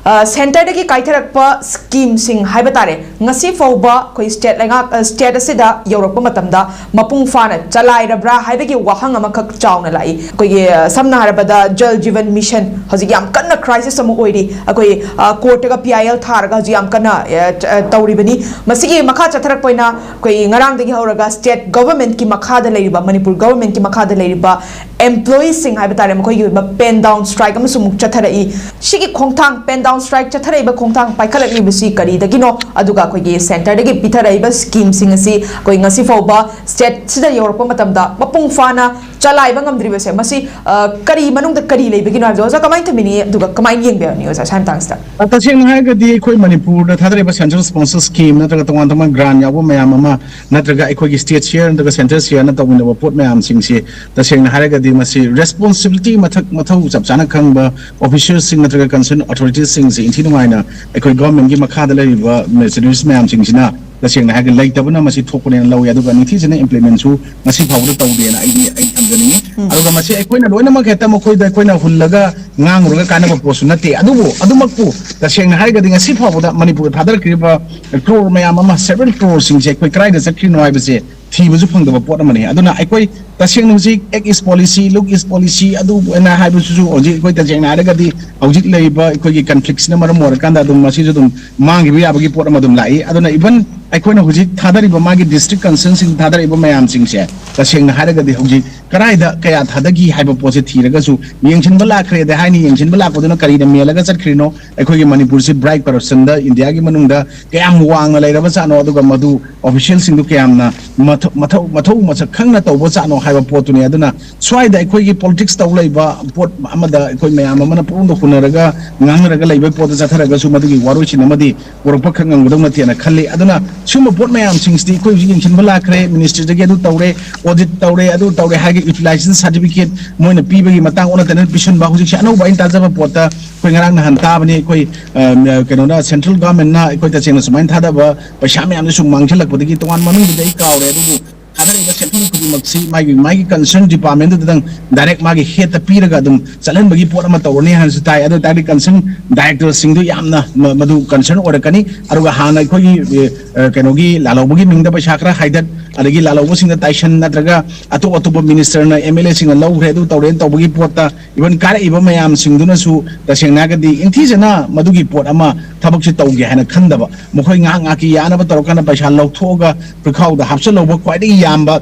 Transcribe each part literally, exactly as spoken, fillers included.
ꯁꯦꯟꯇꯔꯗꯒꯤ ꯀꯥꯏꯊꯔꯛꯄ ꯁ꯭ꯀꯤꯝꯁꯤꯡ ꯍꯥꯏꯕ ꯇꯥꯔꯦ, ꯉꯁꯤ ꯐꯥꯎꯕ ꯑꯩꯈꯣꯏ ꯁ꯭ꯇꯦꯠ ꯂꯩꯉꯥꯛ ꯁ꯭ꯇꯦꯠ ꯑꯁꯤꯗ ꯌꯧꯔꯛꯄ ꯃꯇꯝꯗ ꯃꯄꯨꯡ ꯐꯥꯅ ꯆꯂꯥꯏꯔꯕ꯭ꯔꯥ ꯍꯥꯏꯕꯒꯤ ꯋꯥꯍꯪ ꯑꯃꯈꯛ ꯆꯥꯎꯅ ꯂꯥꯛꯏ꯫ ꯑꯩꯈꯣꯏꯒꯤ ꯁꯝꯅ ꯍꯥꯏꯔꯕꯗ ꯖꯜ ꯖꯤꯕꯟ ꯃꯤꯁꯟ ꯍꯧꯖꯤꯛ ꯌꯥꯝ ꯀꯟꯅ ꯀ꯭ꯔꯥꯏꯁꯤꯁ ꯑꯃ ꯑꯣꯏꯔꯤ꯫ ꯑꯩꯈꯣꯏ ꯀꯣꯔꯠꯇꯒ ꯄꯤ ꯑꯥꯏ ꯑꯦꯜ ꯊꯥꯔꯒ ꯍꯧꯖꯤꯛ ꯌꯥꯝ ꯀꯟꯅ ꯇꯧꯔꯤꯕꯅꯤ꯫ ꯃꯁꯤꯒꯤ ꯃꯈꯥ ꯆꯠꯊꯔꯛꯄ ꯑꯣꯏꯅ ꯑꯩꯈꯣꯏ ꯉꯔꯥꯡꯗꯒꯤ ꯍꯧꯔꯒ ꯁ꯭ꯇꯦꯠ ꯒꯣꯚꯔꯟꯃꯦꯟꯠꯀꯤ ꯃꯈꯥꯗ ꯂꯩꯔꯤꯕ, ꯃꯅꯤꯄꯨꯔ ꯒꯣꯚꯔꯟꯃꯦꯟꯠꯀꯤ ꯃꯈꯥꯗ ꯂꯩꯔꯤꯕ ꯑꯦꯝꯄ꯭ꯂꯣꯌꯤꯁꯤꯡ ꯍꯥꯏꯕ ꯇꯥꯔꯦ, ꯃꯈꯣꯏꯒꯤ ꯑꯣꯏꯕ ꯄꯦꯟ ꯗꯥꯎꯟ ꯁ꯭ꯇ꯭ꯔꯥꯏꯛ ꯑꯃꯁꯨ ꯑꯃꯨꯛ ꯆꯠꯊꯔꯛꯏ꯫ ꯁꯤꯒꯤ ꯈꯣꯡꯊꯥꯡ, ꯄꯦꯟ ꯗꯥꯎꯟ ꯁ꯭ꯇ꯭ꯔꯥꯏꯛ ꯆꯠꯊꯔꯛꯏꯕ ꯈꯣꯡꯊꯥꯡ ꯄꯥꯏꯈꯠꯂꯛꯂꯤꯕꯁꯤ ꯀꯔꯤꯗꯒꯤꯅꯣ? ꯑꯗꯨꯒ ꯑꯩꯈꯣꯏꯒꯤ ꯁꯦꯟꯇꯔꯗꯒꯤ ꯄꯤꯊꯔꯛꯏꯕ ꯁ꯭ꯀꯤꯝꯁꯤꯡ ꯑꯁꯤ ꯑꯩꯈꯣꯏ ꯉꯁꯤ ꯐꯥꯎꯕ ꯁ꯭ꯇꯦꯠꯁꯤꯗ ꯌꯧꯔꯛꯄ ꯃꯇꯝꯗ ꯃꯄꯨꯡ ꯐꯥꯅ ꯆꯂꯥꯏꯕ ꯉꯝꯗ꯭ꯔꯤꯕꯁꯦ, ꯃꯁꯤ ꯀꯔꯤ ꯃꯅꯨꯡꯗ ꯀꯔꯤ ꯂꯩꯕꯒꯤꯅꯣ ꯍꯥꯏꯕꯗꯣ ꯑꯣꯖꯥ ꯀꯃꯥꯏꯅ ꯊꯝꯕꯤꯅꯤꯡꯉꯤ, ꯑꯗꯨꯒ ꯀꯃꯥꯏꯅ ꯌꯦꯡꯕꯤꯔꯅꯤ ꯑꯣꯖꯥ ꯁ꯭ꯋꯥꯏ ꯃꯇꯥꯡꯁꯤꯗ? ꯇꯁꯦꯡꯅ ꯍꯥꯏꯔꯒꯗꯤ ꯑꯩꯈꯣꯏ ꯃꯅꯤꯄꯨꯔꯗ ꯊꯥꯗꯔꯤꯕ ꯁꯦꯟꯇ꯭ꯔꯦꯜ ꯁ꯭ꯄꯣꯟꯁꯔ ꯁ꯭ꯀꯤꯝ ꯅꯠꯇ꯭ꯔꯒ ꯇꯣꯉꯥꯟ ꯇꯣꯉꯥꯟꯕ ꯒ꯭ꯔꯥꯟ ꯌꯥꯎꯕ ꯃꯌꯥꯝ ꯑꯃ, ꯅꯠꯇ꯭ꯔꯒ ꯑꯩꯈꯣꯏꯒꯤ ꯁ꯭ꯇꯦꯠ ꯁꯤꯌꯔ ꯅꯠꯇ꯭ꯔꯒ ꯁꯦꯟꯇ꯭ꯔꯦꯜ ꯁꯤꯌꯔꯅ ꯇꯧꯃꯤꯟꯅꯕ ꯄꯣꯠ ꯃꯌꯥꯝꯁꯤꯡꯁꯦ, ꯇꯁꯦꯡꯅ ꯍꯥꯏꯔꯒꯗꯤ ꯃꯁꯤ ꯔꯦꯁꯄꯣꯟꯁꯤꯕꯤꯂꯤꯇꯤ ꯃꯊꯛ ꯃꯊꯧ ꯆꯞ ꯆꯥꯅ ꯈꯪꯕ ꯑꯣꯐꯤꯁꯤꯌꯦꯜꯁꯤꯡ ꯅꯠꯇ꯭ꯔꯒ ꯀꯟꯁꯔꯟ ꯑꯣꯊꯣꯔꯤꯇꯤꯁꯤꯡꯁꯦ ꯏꯟꯊꯤ ꯅꯨꯡꯉꯥꯏꯅ ꯑꯩꯈꯣꯏ ꯒꯣꯔꯃꯦꯟꯒꯤ ꯃꯈꯥꯗ ꯂꯩꯔꯤꯕ ꯃꯦꯁꯤꯅꯔꯤꯁ ꯃꯌꯥꯝꯁꯤꯡꯁꯤꯅ ꯇꯁꯦꯡꯅ ꯍꯥꯏꯔꯒ ꯂꯩꯇꯕꯅ ꯃꯁꯤ ꯊꯣꯛꯄꯅꯦꯅ ꯂꯧꯏ꯫ ꯑꯗꯨꯒ ꯅꯤꯡꯊꯤꯖꯅ ꯏꯝꯄ꯭ꯂꯤꯃꯦꯟꯁꯨ ꯉꯁꯤ ꯐꯥꯎꯕꯗ ꯇꯧꯗꯦꯅ ꯑꯩꯗꯤ ꯑꯩ ꯊꯝꯖꯅꯤꯡꯉꯤ꯫ ꯑꯗꯨꯒ ꯃꯁꯤ ꯑꯩꯈꯣꯏꯅ ꯂꯣꯏꯅꯃꯛ ꯍꯦꯛꯇ ꯃꯈꯣꯏꯗ ꯑꯩꯈꯣꯏꯅ ꯍꯨꯜꯂꯒ ꯉꯥꯡꯉꯨꯔꯒ ꯀꯥꯟꯅꯕ ꯄꯣꯠꯁꯨ ꯅꯠꯇꯦ꯫ ꯑꯗꯨꯕꯨ ꯑꯗꯨꯃꯛꯄꯨ ꯇꯁꯦꯡꯅ ꯍꯥꯏꯔꯒꯗꯤ ꯉꯁꯤ ꯐꯥꯎꯕꯗ ꯃꯅꯤꯄꯨꯔꯗ ꯊꯥꯗꯔꯛꯈꯤꯕ ꯀ꯭ꯔꯣꯔ ꯃꯌꯥꯝ ꯑꯃ, ꯁꯚꯦꯟ ꯀ꯭ꯔꯣꯔꯁꯤꯡꯁꯦ ꯑꯩꯈꯣꯏ ꯀꯗꯥꯏꯗ ꯆꯠꯈ꯭ꯔꯤꯅꯣ ꯍꯥꯏꯕꯁꯦ ꯊꯤꯕꯁꯨ ꯐꯪꯗꯕ ꯄꯣꯠ ꯑꯃꯅꯤ꯫ ꯑꯗꯨꯅ ꯑꯩꯈꯣꯏ ꯇꯁꯦꯡꯅ ꯍꯧꯖꯤꯛ act is policy, look is policy ꯑꯗꯨ ꯑꯣꯏꯅ ꯍꯥꯏꯕꯁꯤꯁꯨ ꯍꯧꯖꯤꯛ ꯑꯩꯈꯣꯏ ꯇꯁꯦꯡꯅ ꯍꯥꯏꯔꯒꯗꯤ ꯍꯧꯖꯤꯛ ꯂꯩꯔꯤꯕ ꯑꯩꯈꯣꯏꯒꯤ ꯀꯟꯐ꯭ꯂꯤꯛꯁꯤꯅ ꯃꯔꯝ ꯑꯣꯏꯔꯀꯥꯟꯗ ꯑꯗꯨꯝ ꯃꯁꯤꯁꯨ ꯑꯗꯨꯝ ꯃꯥꯡꯈꯤꯕ ꯌꯥꯕꯒꯤ ꯄꯣꯠ ꯑꯃ ꯑꯗꯨꯝ ꯂꯥꯛꯏ꯫ ꯑꯗꯨꯅ even ꯑꯩꯈꯣꯏꯅ ꯍꯧꯖꯤꯛ ꯊꯥꯗꯔꯤꯕ ꯃꯥꯒꯤ ꯗꯤꯁꯇ꯭ꯔꯤꯛ ꯀꯟꯁꯔꯟꯁꯤꯡ ꯊꯥꯗꯔꯛꯏꯕ ꯃꯌꯥꯝꯁꯤꯡꯁꯦ ꯇꯁꯦꯡꯅ ꯍꯥꯏꯔꯒꯗꯤ ꯍꯧꯖꯤꯛ ꯀꯗꯥꯏꯗ ꯀꯌꯥ ꯊꯥꯗꯈꯤ ꯍꯥꯏꯕ ꯄꯣꯠꯁꯦ ꯊꯤꯔꯒꯁꯨ ꯌꯦꯡꯁꯤꯟꯕ ꯂꯥꯛꯈ꯭ꯔꯦꯗ ꯍꯥꯏꯅꯤ꯫ ꯌꯦꯡꯁꯤꯟꯕ ꯂꯥꯛꯄꯗꯨꯅ ꯀꯔꯤꯅ ꯃꯦꯜꯂꯒ ꯆꯠꯈ꯭ꯔꯤꯅꯣ? ꯑꯩꯈꯣꯏꯒꯤ ꯃꯅꯤꯄꯨꯔꯁꯤ ꯕ꯭ꯔꯥꯏꯠ ꯀꯔꯞꯁꯟꯗ ꯏꯟꯗꯤꯌꯥꯒꯤ ꯃꯅꯨꯡꯗ ꯀꯌꯥꯝ ꯋꯥꯡꯅ ꯂꯩꯔꯕꯖꯥꯠꯅꯣ? ꯑꯗꯨꯒ ꯃꯗꯨ ꯑꯣꯐꯤꯁꯤꯌꯦꯜꯁꯤꯡꯗꯨ ꯀꯌꯥꯝꯅ ꯃꯊꯧ ꯃꯊꯧ ꯃꯊꯧ ꯃꯁꯛ ꯈꯪꯅ ꯇꯧꯕꯖꯥꯠꯅꯣ ꯍꯥꯏꯕ ꯄꯣꯠꯇꯨꯅꯤ꯫ ꯑꯗꯨꯅ ꯁ꯭ꯋꯥꯏꯗ ꯑꯩꯈꯣꯏꯒꯤ ꯄꯣꯂꯤꯇꯤꯛꯁ ꯇꯧ ꯂꯩꯕ ꯄꯣꯠ ꯑꯃꯗ ꯑꯩꯈꯣꯏ ꯃꯌꯥꯝ ꯑꯃꯅ ꯄꯨꯛꯅꯤꯡꯗ ꯍꯨꯟꯅꯔꯒ ꯉꯥꯡꯅꯔꯒ ꯂꯩꯕ ꯄꯣꯠꯇ ꯆꯠꯊꯔꯒꯁꯨ ꯃꯗꯨꯒꯤ ꯋꯥꯔꯣꯏꯁꯤꯟ ꯑꯃꯗꯤ ꯄꯨꯔꯛꯄ ꯈꯛ ꯉꯝꯒꯗꯧ ꯅꯠꯇꯦꯅ ꯈꯜꯂꯤ꯫ ꯑꯗꯨꯅ ꯁꯤꯒꯨꯝꯕ ꯄꯣꯠ ꯃꯌꯥꯝꯁꯤꯡꯁꯤꯗꯤ ꯑꯩꯈꯣꯏ ꯍꯧꯖꯤꯛ ꯌꯦꯡꯁꯤꯟꯕ ꯂꯥꯛꯈ꯭ꯔꯦ, ꯃꯤꯅꯤꯁꯇ꯭ꯔꯤꯗꯒꯤ ꯑꯗꯨ ꯇꯧꯔꯦ, ꯑꯣꯗꯤꯠ ꯇꯧꯔꯦ, ꯑꯗꯨ ꯇꯧꯔꯦ ꯍꯥꯏꯔꯒ ꯌꯨꯇꯤꯂꯥꯏꯖꯦꯁꯟ ꯁꯥꯔꯇꯤꯐꯤꯀꯦꯠ ꯃꯣꯏꯅ ꯄꯤꯕꯒꯤ ꯃꯇꯥꯡ ꯑꯣꯟꯅ ꯇꯩꯅ ꯄꯤꯁꯤꯟꯕ꯫ ꯍꯧꯖꯤꯛꯁꯦ ꯑꯅꯧꯕ ꯑꯩꯅ ꯇꯥꯖꯕ ꯄꯣꯠꯇ ꯑꯩꯈꯣꯏ ꯉꯔꯥꯡ ꯅꯍꯥꯟ ꯇꯥꯕꯅꯤ, ꯑꯩꯈꯣꯏ ꯑ, ꯀꯩꯅꯣꯅ, ꯁꯦꯟꯇ꯭ꯔꯦꯜ ꯒꯚꯔꯟꯃꯦꯟꯠꯅ ꯑꯩꯈꯣꯏ ꯇꯁꯦꯡꯅ ꯁꯨꯃꯥꯏꯅ ꯊꯥꯗꯕ ꯄꯩꯁꯥ ꯃꯌꯥꯝꯁꯦ ꯁꯨꯝ ꯃꯥꯡꯁꯤꯜꯂꯛꯄꯗꯒꯤ ꯇꯣꯉꯥꯟ ꯃꯃꯤꯡꯗꯨꯗꯤ ꯑꯩ ꯀꯥꯎꯔꯦ, ꯑꯗꯨꯕꯨ ꯊꯥꯗꯔꯤꯕ ꯁꯦꯟꯐꯝ ꯈꯨꯗꯤꯡꯃꯛꯁꯤ ꯃꯥꯒꯤ ꯃꯥꯒꯤ concern department ꯇꯨꯗꯪ direct ꯃꯥꯒꯤ head ꯇ ꯄꯤꯔꯒ ꯑꯗꯨꯝ ꯆꯠꯍꯟꯕꯒꯤ ꯄꯣꯠ ꯑꯃ ꯇꯧꯔꯅꯤ ꯍꯥꯏꯅꯁꯨ ꯇꯥꯏ꯫ ꯑꯗꯨ ꯑꯣꯏ ꯇꯥꯔꯗꯤ concern director ꯁꯤꯡꯗꯨ ꯌꯥꯝꯅ ꯃ- ꯃꯗꯨ concern ꯑꯣꯏꯔꯛꯀꯅꯤ꯫ ꯑꯗꯨꯒ ꯍꯥꯟꯅ ꯑꯩꯈꯣꯏꯒꯤ ꯑꯦ, ꯑ, ꯀꯩꯅꯣꯒꯤ ꯂꯥꯜꯍꯧꯕꯒꯤ ꯃꯤꯡꯗ ꯄꯩꯁꯥ ꯈꯔ ꯍꯥꯏꯗꯠ, ꯑꯗꯒꯤ ꯂꯥꯜꯍꯧꯕꯁꯤꯡꯅ ꯇꯥꯏꯁꯟ, ꯅꯠꯇ꯭ꯔꯒ ꯑꯇꯣꯞ ꯑꯇꯣꯞꯄ minister ꯅ M L A ꯁꯤꯡꯅ ꯂꯧꯈ꯭ꯔꯦ, ꯑꯗꯨ ꯇꯧꯔꯦꯅ ꯇꯧꯕꯒꯤ ꯄꯣꯠꯇ even ꯀꯥꯔꯛꯏꯕ ꯃꯌꯥꯝꯁꯤꯡꯗꯨꯅꯁꯨ ꯇꯁꯦꯡꯅ ꯍꯥꯏꯔꯒꯗꯤ ꯏꯟꯊꯤꯖꯅ ꯃꯗꯨꯒꯤ ꯄꯣꯠ ꯑꯃ ꯊꯕꯛꯁꯤ ꯇꯧꯒꯦ ꯍꯥꯏꯅ ꯈꯟꯗꯕ, ꯃꯈꯣꯏ ꯉꯥꯏꯍꯥꯛ ꯉꯥꯏꯍꯥꯛꯀꯤ ꯌꯥꯅꯕ ꯇꯧꯔꯀꯥꯟꯗ ꯄꯩꯁꯥ ꯂꯧꯊꯣꯛꯑꯒ ꯄꯨꯈꯥꯎꯗ ꯍꯥꯞꯆꯤꯜꯍꯧꯕ ꯈ꯭ꯋꯥꯏꯗꯒꯤ ꯌꯥꯝꯕ,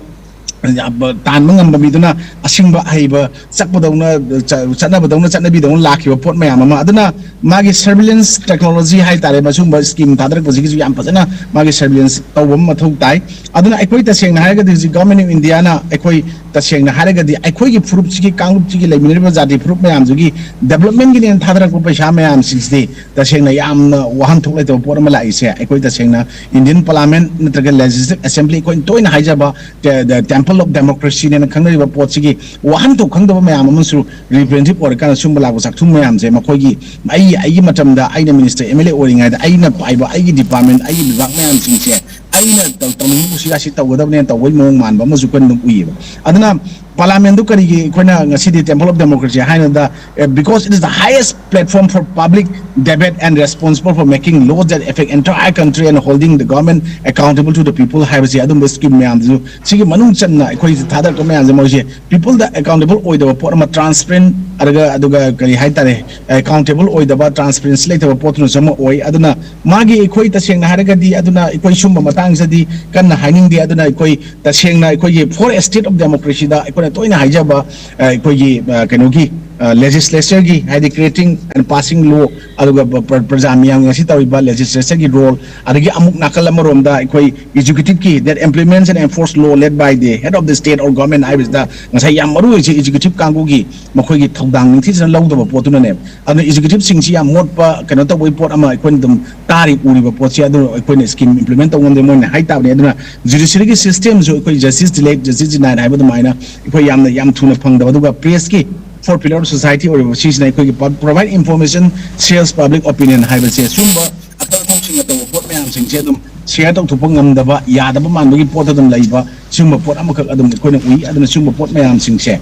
ꯌꯥꯝꯕ ꯇꯥꯟꯕ ꯉꯝꯕ ꯃꯤꯗꯨꯅ ꯑꯁꯤꯡꯕ ꯑꯍꯩꯕ ꯆꯠꯄꯗꯧꯅ, ꯆ- ꯆꯠꯅꯕꯗꯧꯅ, ꯆꯠꯅꯕꯤꯗꯧꯅ ꯂꯥꯛꯈꯤꯕ ꯄꯣꯠ ꯃꯌꯥꯝ ꯑꯃ꯫ ꯑꯗꯨꯅ ꯃꯥꯒꯤ surveillance technology ꯍꯥꯏꯇꯥꯔꯦ, ꯃꯁꯤꯒꯨꯝꯕ scheme ꯊꯥꯗꯔꯛꯄꯁꯤꯒꯤꯁꯨ ꯌꯥꯝ ꯐꯖꯅ ꯃꯥꯒꯤ surveillance ꯇꯧꯕ ꯑꯃ ꯃꯊꯧ ꯇꯥꯏ꯫ ꯑꯗꯨꯅ ꯑꯩꯈꯣꯏ ꯇꯁꯦꯡꯅ ꯍꯥꯏꯔꯒꯗꯤ ꯍꯧꯖꯤꯛ Government of India ꯅ ꯑꯩꯈꯣꯏ ꯇꯁꯦꯡꯅ ꯍꯥꯏꯔꯒꯗꯤ ꯑꯩꯈꯣꯏꯒꯤ ꯐꯨꯔꯨꯞꯁꯤꯒꯤ, ꯀꯥꯡꯂꯨꯞꯁꯤꯒꯤ ꯂꯩꯃꯤꯟꯅꯔꯤꯕ ꯖꯥꯇꯤ ꯐꯨꯔꯨꯞ ꯃꯌꯥꯝꯁꯤꯒꯤ development ꯀꯤꯅꯦꯅ ꯊꯥꯗꯔꯛꯄ ꯄꯩꯁꯥ ꯃꯌꯥꯝꯁꯤꯡꯁꯤꯗꯤ ꯇꯁꯦꯡꯅ ꯌꯥꯝꯅ ꯋꯥꯍꯟꯊꯣꯛ ꯂꯩꯇꯕ ꯄꯣꯠ ꯑꯃ ꯂꯥꯛꯏꯁꯦ꯫ ꯑꯩꯈꯣꯏ ꯇꯁꯦꯡꯅ Indian Parliament ꯅꯠꯇ꯭ꯔꯒ Legislative Assembly, ꯑꯩꯈꯣꯏꯅ ꯇꯣꯏꯅ ꯍꯥꯏꯖꯕ ꯇꯦ- the Temple of Democracy ꯅꯦꯅ ꯈꯪꯅꯔꯤꯕ ꯄꯣꯠꯁꯤꯒꯤ ꯋꯥꯍꯟꯊꯣꯛ ꯈꯪꯗꯕ ꯃꯌꯥꯝ ꯑꯃꯁꯨ representative ꯑꯣꯏꯔꯀꯥꯟꯗ ꯁꯨꯝꯕ ꯂꯥꯛꯄ ꯆꯥꯛꯊꯨꯡ ꯃꯌꯥꯝꯁꯦ, ꯃꯈꯣꯏꯒꯤ, ꯑꯩ ꯑꯩꯒꯤ ꯃꯇꯝꯗ ꯑꯩꯅ minister M L A ꯑꯣꯏꯔꯤꯉꯩꯗ ꯑꯩꯅ ꯄꯥꯏꯕ ꯑꯩꯒꯤ department, ꯑꯩꯒꯤ ꯕꯤꯚꯥꯒ ꯃꯌꯥꯝꯁꯤꯡꯁꯦ ꯑꯩꯅ ꯇꯧ- ꯇꯧꯅꯤꯡꯉꯤꯕꯁꯤꯒ ꯑꯁꯤ ꯇꯧꯒꯗꯕꯅꯦꯅ ꯇꯧꯕꯒꯤ ꯃꯑꯣꯡ ꯃꯥꯟꯕ ꯑꯃꯁꯨ ꯑꯩꯈꯣꯏꯅ ꯑꯗꯨꯝ ꯎꯏꯌꯦꯕ꯫ ꯑꯗꯨꯅ Parliament ꯗꯨ ꯀꯔꯤꯒꯤ ꯑꯩꯈꯣꯏꯅ ꯉꯁꯤꯗꯤ Temple of Democracy ꯍꯥꯏꯅꯗ, eh, because it is the highest platform for public debate and responsible for making laws that affect entire country and holding the government accountable to the people ꯍꯥꯏꯕꯁꯤ, ꯑꯗꯨꯝꯕ scheme ꯃꯌꯥꯝꯗꯨꯁꯨ, ꯁꯤꯒꯤ ꯃꯅꯨꯡ ꯆꯟꯅ ꯑꯩꯈꯣꯏ ꯊꯥꯗꯔꯛꯄ ꯃꯌꯥꯝꯁꯦ, ꯃꯣꯏꯁꯦ people ꯗ accountable ꯑꯣꯏꯗꯕ ꯄꯣꯠ ꯑꯃ, transparent, ꯑꯗꯨꯒ ꯑꯗꯨꯒ ꯀꯔꯤ ꯍꯥꯏꯇꯥꯔꯦ, accountable ꯑꯣꯏꯗꯕ, transparency ꯂꯩꯇꯕ ꯄꯣꯠꯇꯨꯅꯁꯨ ꯑꯃ ꯑꯣꯏ꯫ ꯑꯗꯨꯅ ꯃꯥꯒꯤ, ꯑꯩꯈꯣꯏ ꯇꯁꯦꯡꯅ ꯍꯥꯏꯔꯒꯗꯤ, ꯑꯗꯨꯅ ꯑꯩꯈꯣꯏ ꯁꯨꯝꯕ ꯃꯇꯥꯡꯁꯤꯗꯗꯤ ꯀꯟꯅ ꯍꯥꯏꯅꯤꯡꯗꯦ꯫ ꯑꯗꯨꯅ ꯑꯩꯈꯣꯏ ꯇꯁꯦꯡꯅ ꯑꯩꯈꯣꯏꯒꯤ for a state of democracy ꯗ ꯑꯩꯈꯣꯏꯅ ꯇꯣꯏꯅ ꯍꯥꯏꯖꯕ, ꯑ, ꯑꯩꯈꯣꯏꯒꯤ, ꯑ, ꯀꯩꯅꯣꯒꯤ, ꯑ, legislature ꯒꯤ, ꯍꯥꯏꯗꯤ creating and passing law, ꯑꯗꯨꯒ ꯄ꯭ꯔ- ꯄ꯭ꯔꯖꯥ ꯃꯤꯌꯥꯝ ꯉꯁꯤ ꯇꯧꯔꯤꯕ legislature ꯒꯤ role, ꯑꯗꯒꯤ ꯑꯃꯨꯛ ꯅꯥꯀꯜ ꯑꯃꯔꯣꯝꯗ ꯑꯩꯈꯣꯏ executive ꯀꯤ that implements and enforce law led by the head of the state or government ꯍꯥꯏꯕꯁꯤꯗ ꯉꯁꯥꯏ ꯌꯥꯝ ꯃꯔꯨ ꯑꯣꯏꯁꯦ executive ꯀꯥꯡꯕꯨꯒꯤ ꯃꯈꯣꯏꯒꯤ ꯊꯧꯗꯥꯡ ꯅꯤꯡꯊꯤꯖꯅ ꯂꯧꯗꯕ ꯄꯣꯠꯇꯨꯅꯅꯦ꯫ ꯑꯗꯨꯅ executive ꯁꯤꯡꯁꯤ ꯌꯥꯝ ꯃꯣꯠꯄ ꯀꯩꯅꯣ ꯇꯧꯕꯒꯤ ꯄꯣꯠ ꯑꯃ ꯑꯩꯈꯣꯏꯅ ꯑꯗꯨꯝ ꯇꯥꯔꯤ ꯎꯔꯤꯕ ꯄꯣꯠꯁꯦ꯫ ꯑꯗꯨ ꯑꯩꯈꯣꯏꯅ scheme implement ꯇꯧꯕ ꯉꯝꯗꯦ, ꯃꯣꯏꯅ ꯍꯥꯏ ꯇꯥꯕꯅꯤ꯫ ꯑꯗꯨꯅ judiciary ꯒꯤ system ꯁꯨ ꯑꯩꯈꯣꯏ justice delayed, justice denied ꯍꯥꯏꯕ ꯑꯗꯨꯃꯥꯏꯅ ꯑꯩꯈꯣꯏ ꯌꯥꯝꯅ ꯌꯥꯝ ꯊꯨꯅ ꯐꯪꯗꯕ, ꯑꯗꯨꯒ press ꯀꯤ four pillar of society ꯑꯣꯏꯔꯤꯕ ꯁꯤꯁꯤꯅ ꯑꯩꯈꯣꯏꯒꯤ pub- provide information, shares public opinion ꯍꯥꯏꯕꯁꯦ, ꯁꯨꯝꯕ ꯑꯀꯜ ꯑꯊꯧꯁꯤꯡꯅ ꯇꯧꯕ ꯄꯣꯠ ꯃꯌꯥꯝꯁꯤꯡꯁꯦ ꯑꯗꯨꯝ ꯁꯤꯌꯔ ꯇꯧꯊꯣꯛꯄ ꯉꯝꯗꯕ, ꯌꯥꯗꯕ ꯃꯥꯟꯕꯒꯤ ꯄꯣꯠꯇ ꯑꯗꯨꯝ ꯂꯩꯕ, ꯁꯤꯒꯨꯝꯕ ꯄꯣꯠ ꯑꯃꯈꯛ ꯑꯗꯨꯝ ꯑꯩꯈꯣꯏꯅ ꯎꯏ꯫ ꯑꯗꯨꯅ ꯁꯤꯒꯨꯝꯕ ꯄꯣꯠ ꯃꯌꯥꯝꯁꯤꯡꯁꯦ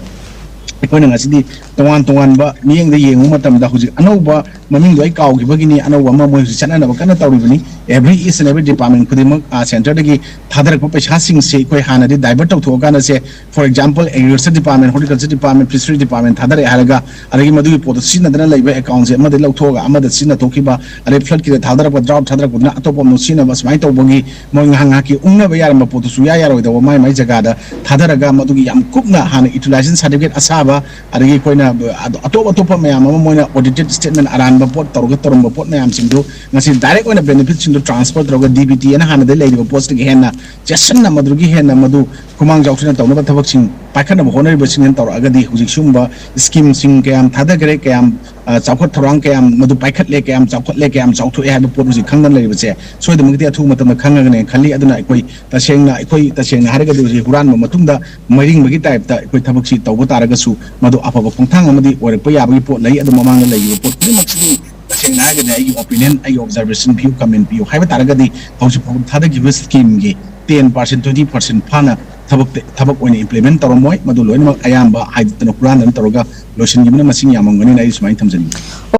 ꯑꯩꯈꯣꯏꯅ ꯉꯁꯤꯗꯤ ꯇꯣꯉꯥꯟ ꯇꯣꯉꯥꯟꯕ ꯃꯤꯠꯌꯦꯡꯗ ꯌꯦꯡꯕ ꯃꯇꯝꯗ, ꯍꯧꯖꯤꯛ ꯑꯅꯧꯕ, ꯃꯃꯤꯡꯗꯣ ꯑꯩ ꯀꯥꯎꯈꯤꯕꯒꯤꯅꯤ, ꯑꯅꯧꯕ ꯑꯃ ꯃꯣꯏ ꯍꯧꯖꯤꯛ ꯆꯠꯅꯅꯕ ꯀꯟꯅ ꯇꯧꯔꯤꯕꯅꯤ꯫ Every each and every department ꯈꯨꯗꯤꯡꯃꯛ, ꯑ, ꯁꯦꯟꯇꯔꯗꯒꯤ ꯊꯥꯗꯔꯛꯄ ꯄꯩꯁꯥꯁꯤꯡꯁꯦ ꯑꯩꯈꯣꯏ ꯍꯥꯟꯅꯗꯤ ꯗꯥꯏꯚꯔꯠ ꯇꯧꯊꯣꯛꯑꯀꯥꯟꯗ ꯁꯦ, for example, agriculture department, horticulture department, fishery department ꯊꯥꯗꯔꯛꯑꯦ ꯍꯥꯏꯔꯒ, ꯑꯗꯒꯤ ꯃꯗꯨꯒꯤ ꯄꯣꯠꯇꯣ ꯁꯤꯖꯤꯟꯅꯗꯅ ꯂꯩꯕ ꯑꯦꯀꯥꯎꯟꯁꯦ ꯑꯃꯗꯒꯤ ꯂꯧꯊꯣꯛꯑꯒ ꯑꯃꯗ ꯁꯤꯖꯤꯟꯅꯊꯣꯛꯈꯤꯕ, ꯑꯗꯩ ꯐ꯭ꯂꯠꯀꯤꯗ ꯊꯥꯗꯔꯛꯄ, ꯗ꯭ꯔꯥꯎꯠ ꯊꯥꯗꯔꯛꯄꯗꯨꯅ ꯑꯇꯣꯞꯄ ꯑꯃꯗ ꯁꯤꯖꯤꯟꯅꯕ, ꯁꯨꯃꯥꯏꯅ ꯇꯧꯕꯒꯤ ꯃꯣꯏ ꯉꯥꯏꯍꯥꯛ ꯉꯥꯏꯍꯥꯛꯀꯤ ꯎꯪꯅꯕ ꯌꯥꯔꯝꯕ ꯄꯣꯠꯇꯨ ꯁꯨꯡꯌꯥ ꯌꯥꯔꯣꯏꯗꯧꯕ, ꯃꯥꯏ ꯃꯥꯏ ꯖꯒꯥꯗ ꯊꯥꯗꯔꯒ ꯃꯗꯨꯒꯤ ꯌꯥꯝ ꯀꯨꯞꯅ ꯍꯥꯟꯅ ꯏꯌꯨꯇꯤꯂꯥꯏꯖꯦꯁꯟ ꯁꯥꯔꯇꯤꯐꯤꯀꯦꯠ ꯑꯁꯥꯕ, ꯑꯗꯒꯤ ꯑꯩꯈꯣꯏꯅ ꯑꯇꯣꯞ ꯑꯇꯣꯞꯄ ꯃꯌꯥꯝ ꯑꯃ ꯃꯣꯏꯅ ꯑꯣꯗꯤꯇꯦꯠ ꯁ꯭ꯇꯦꯠꯃꯦꯟ ꯑꯔꯥꯟꯕ ꯄꯣꯠ ꯇꯧꯔꯒ ꯇꯧꯔꯝꯕ ꯄꯣꯠ ꯃꯌꯥꯝꯁꯤꯡꯗꯨ ꯉꯁꯤ ꯗꯥꯏꯔꯦꯛ ꯑꯣꯏꯅ ꯕꯦꯅꯤꯐꯤꯠꯁꯤꯡꯗꯨ ꯇ꯭ꯔꯥꯟꯁꯐꯔ ꯇꯧꯔꯒ ꯗꯤ ꯕꯤ ꯇꯤ ꯑꯦꯅ ꯍꯥꯟꯅꯗꯩ ꯂꯩꯔꯤꯕ ꯄꯣꯠꯁꯤꯗꯒꯤ ꯍꯦꯟꯅ ꯆꯦꯠꯁꯤꯟꯅ ꯃꯗꯨꯗꯒꯤ ꯍꯦꯟꯅ ꯃꯗꯨ ꯈꯨꯃꯥꯡ ꯆꯥꯎꯁꯤꯟꯅ ꯇꯧꯅꯕ ꯊꯕꯛꯁꯤꯡ ꯄꯥꯏꯈꯠꯅꯕ ꯍꯣꯠꯅꯔꯤꯕꯁꯤꯡꯅ ꯇꯧꯔꯛꯑꯒꯗꯤ ꯍꯧꯖꯤꯛ ꯁꯤꯒꯨꯝꯕ ꯁ꯭ꯀꯤꯝꯁꯤꯡ ꯀꯌꯥꯝ ꯊꯥꯗꯈ꯭ꯔꯦ, ꯀꯌꯥꯝ, ꯑ, ꯆꯥꯎꯈꯠ ꯊꯧꯔꯥꯡ ꯀꯌꯥꯝ ꯃꯗꯨ ꯄꯥꯏꯈꯠꯂꯦ, ꯀꯌꯥꯝ ꯆꯥꯎꯈꯠꯂꯦ, ꯀꯌꯥꯝ ꯆꯥꯎꯊꯣꯛꯑꯦ ꯍꯥꯏꯕ ꯄꯣꯠ ꯍꯧꯖꯤꯛ ꯈꯪꯗꯅ ꯂꯩꯔꯤꯕꯁꯦ ꯁꯣꯏꯗꯅꯃꯛꯀꯤꯗꯤ ꯑꯊꯨꯕ ꯃꯇꯝꯗ ꯈꯪꯉꯒꯅꯦ ꯈꯜꯂꯤ꯫ ꯑꯗꯨꯅ ꯑꯩꯈꯣꯏ ꯇꯁꯦꯡꯅ, ꯑꯩꯈꯣꯏ ꯇꯁꯦꯡꯅ ꯍꯥꯏꯔꯒꯗꯤ ꯍꯧꯖꯤꯛ ꯍꯨꯔꯥꯟꯕ ꯃꯇꯨꯡꯗ ꯃꯩꯔꯤꯡꯕꯒꯤ ꯇꯥꯏꯞꯇ ꯑꯩꯈꯣꯏ ꯊꯕꯛꯁꯤ ꯇꯧꯕ ꯇꯥꯔꯒꯁꯨ ꯃꯗꯨ ꯑꯐꯕ ꯈꯣꯡꯊꯥꯡ ꯑꯃꯗꯤ ꯑꯣꯏꯔꯛꯄ ꯌꯥꯕꯒꯤ ꯄꯣꯠ ꯂꯩ꯫ ꯑꯗꯨ ꯃꯃꯥꯡꯗ ꯂꯩꯈꯤꯕ ꯄꯣꯠ ꯈꯨꯗꯤꯡꯃꯛꯁꯤꯗꯤ ꯇꯁꯦꯡꯅ ꯍꯥꯏꯔꯒꯗꯤ ꯑꯩꯒꯤ ꯑꯣꯄꯤꯅꯤꯌꯟ, ꯑꯩꯒꯤ ꯑꯣꯕꯖꯥꯔꯕꯦꯁꯟ, ꯚ꯭ꯌꯨ, ꯀꯃꯦꯟ ꯄꯤꯌꯨ ꯍꯥꯏꯕ ꯇꯥꯔꯒꯗꯤ ꯍꯧꯖꯤꯛ ꯐꯥꯎꯕ ꯊꯥꯗꯈꯤꯕ ꯁ꯭ꯀꯤꯝꯒꯤ ꯇꯦꯟ ꯄꯥꯔꯁꯦꯟ, ꯇ꯭ꯋꯦꯟꯇꯤ ꯄꯥꯔꯁꯦꯟ ꯐꯥꯅ ꯊꯕꯛꯇ, ꯊꯕꯛ ꯑꯣꯏꯅ ꯏꯝꯄ꯭ꯂꯤꯃꯦꯟ ꯇꯧꯔꯝꯃꯣꯏ꯫ ꯃꯗꯨ ꯂꯣꯏꯅꯃꯛ ꯑꯌꯥꯝꯕ ꯍꯥꯏꯗꯠꯇꯅ ꯍꯨꯔꯥꯟꯗꯅ ꯇꯧꯔꯒ ꯂꯣꯏꯁꯤꯟꯈꯤꯕꯅ ꯃꯁꯤꯡ ꯌꯥꯝꯃꯝꯒꯅꯤꯅ ꯑꯩ ꯁꯨꯃꯥꯏꯅ ꯊꯝꯖꯅꯤꯡꯉꯤ꯫